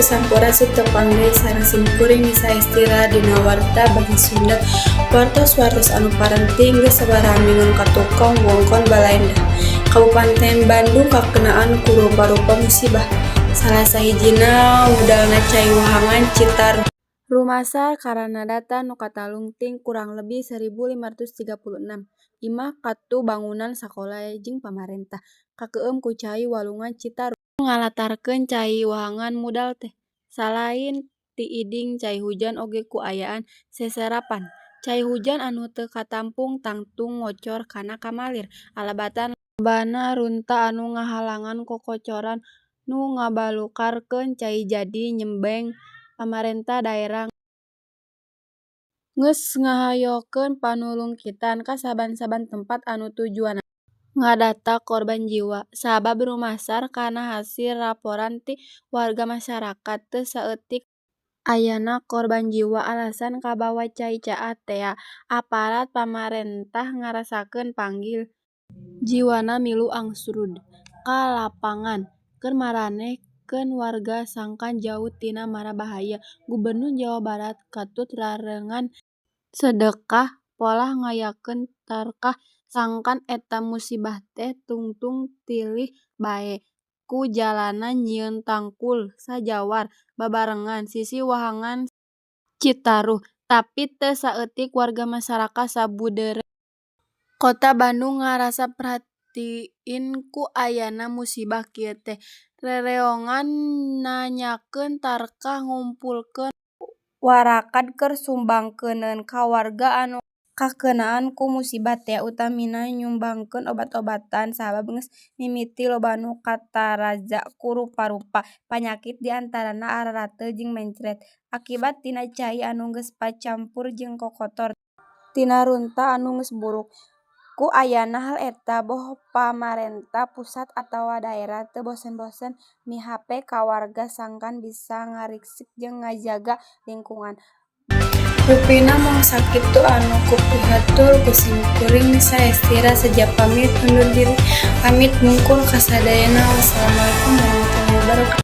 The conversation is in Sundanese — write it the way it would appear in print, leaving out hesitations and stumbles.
Sampurasun, tepang deui sareng simkuring, Nisa Estira, dina Warta Basa Sunda. Wartos-wartos anu parenting geus sabaraha minggon katukang wewengkon Baleendah, Kabupaten Bandung kakenaan ku rupa-rupa musibah. Salah sahijina mudalna cai wahangan Citarum. Rumasar kana data nu katalungtik kurang leuwih 1536 imah katu bangunan sakola jeung pamarentah kakeueum ku cai Walungan Citarum nu ngalatarkeun cai wahangan mudal teh. Salain tiiding cai hujan oge ku ayana seserapan. Cai hujan anu teu katampung tangtung ngocor kana kamalir alabatan lobana runta anu ngahalangan kokocoran nu ngabalukarkeun cai jadi nyembeng. Pamarentah daerah geus ngahayokeun panulungkitan ka saban-saban tempat anu tujuanna ngadata korban jiwa. Sabab rumasar kana hasil laporan ti warga masyarakat teu saeutik ayana korban jiwa alasan kabawa cai caah tea. Aparat pamarentah ngarasakeun panggil jiwana milu angsrud ka lapangan keur maranehkeun warga sangkan jauh tina mara bahaya. Gubernur Jawa Barat katut rarengan sedekah polah ngayakeun tarkah sangkan eta musibah teh tungtung tilih bae ku jalana nyieun tangkul sajawar babarengan sisi wahangan Citarum. Tapi teu saeutik warga masyarakat sabudeureun Kota Bandung ngarasa prihatin ku ayana musibah kieu teh rereongan nanyakeun tarkah ngumpulkeun warakad keur sumbangkeuneun ka warga anu kakeunaan ku musibah tea, utamina nyumbangkeun obat-obatan sabab geus mimiti loba nu kataraja ku rupa-rupa panyakit di antarana ararateul jeung mencret akibat tina cai anu geus pacampur jeung kokotor tina runta anu geus buruk. Ku ayana hal eta, boh pamarentah pusat atawa daerah teu bosen-bosen mihape ka warga sangkan bisa ngariksik jeung ngajaga lingkungan. Rupina mung sakitu anu kupihatur ku simkuring, Nisa Estira seja pamit undur diri. Amit mungkur kasadayana. Wassalamualaikum warahmatullahi wabarakatuh.